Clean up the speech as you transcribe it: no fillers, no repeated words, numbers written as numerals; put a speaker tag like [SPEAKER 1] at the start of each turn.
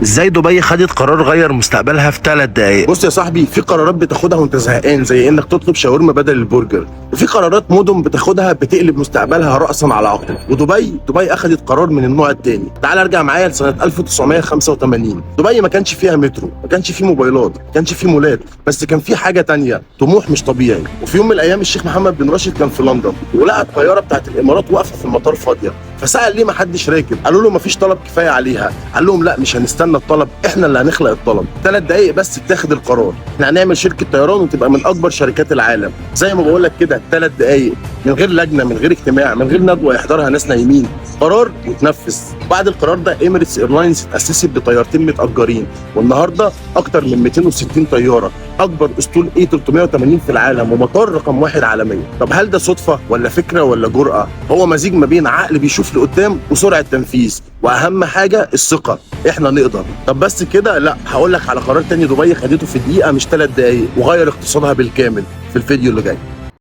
[SPEAKER 1] ازاي دبي خدت قرار غير مستقبلها في 3 دقايق.
[SPEAKER 2] بص يا صاحبي، في قرارات بتاخدها وانت زهقان، زي انك تطلب شاورما بدل البرجر، وفي قرارات مدن بتاخدها بتقلب مستقبلها رأسا على عقب. ودبي اخدت قرار من النوع الثاني. تعال ارجع معايا لسنة 1985. دبي ما كانش فيها مترو، ما كانش فيه موبايلات، ما كانش فيه مولات، بس كان في حاجة تانية، طموح مش طبيعي. وفي يوم من الايام الشيخ محمد بن راشد كان في لندن، ولقى الطيارة بتاعت الامارات واقفة في المطار فاضية. فسأل ليه ما حدش راكب؟ قالوا له ما فيش طلب كفاية عليها. قال لهم لا، مش هنستنى الطلب، احنا اللي هنخلق الطلب. 3 دقايق بس اتاخد القرار، احنا هنعمل شركة طيران وتبقى من اكبر شركات العالم. زي ما بقول لك كده، 3 دقايق، من غير لجنة، من غير اجتماع، من غير ندوه يحضرها ناس نايمين، قرار وتنفذ. بعد القرار ده Emirates Airlines اتاسست بطيارتين متاجرين، والنهارده اكتر من 260 طيارة، اكبر اسطول A 380 في العالم، ومطار رقم 1 عالميا. طب هل ده صدفة ولا فكرة ولا جرأه؟ هو مزيج ما بين عقل بيشوف لقدام وسرعة تنفيذ، واهم حاجة الثقة، احنا نقدر. طب بس كده؟ لا، هقول لك على قرار تاني دبي خدته في دقيقة مش 3 دقايق، وغير اقتصادها بالكامل في الفيديو اللي جاي.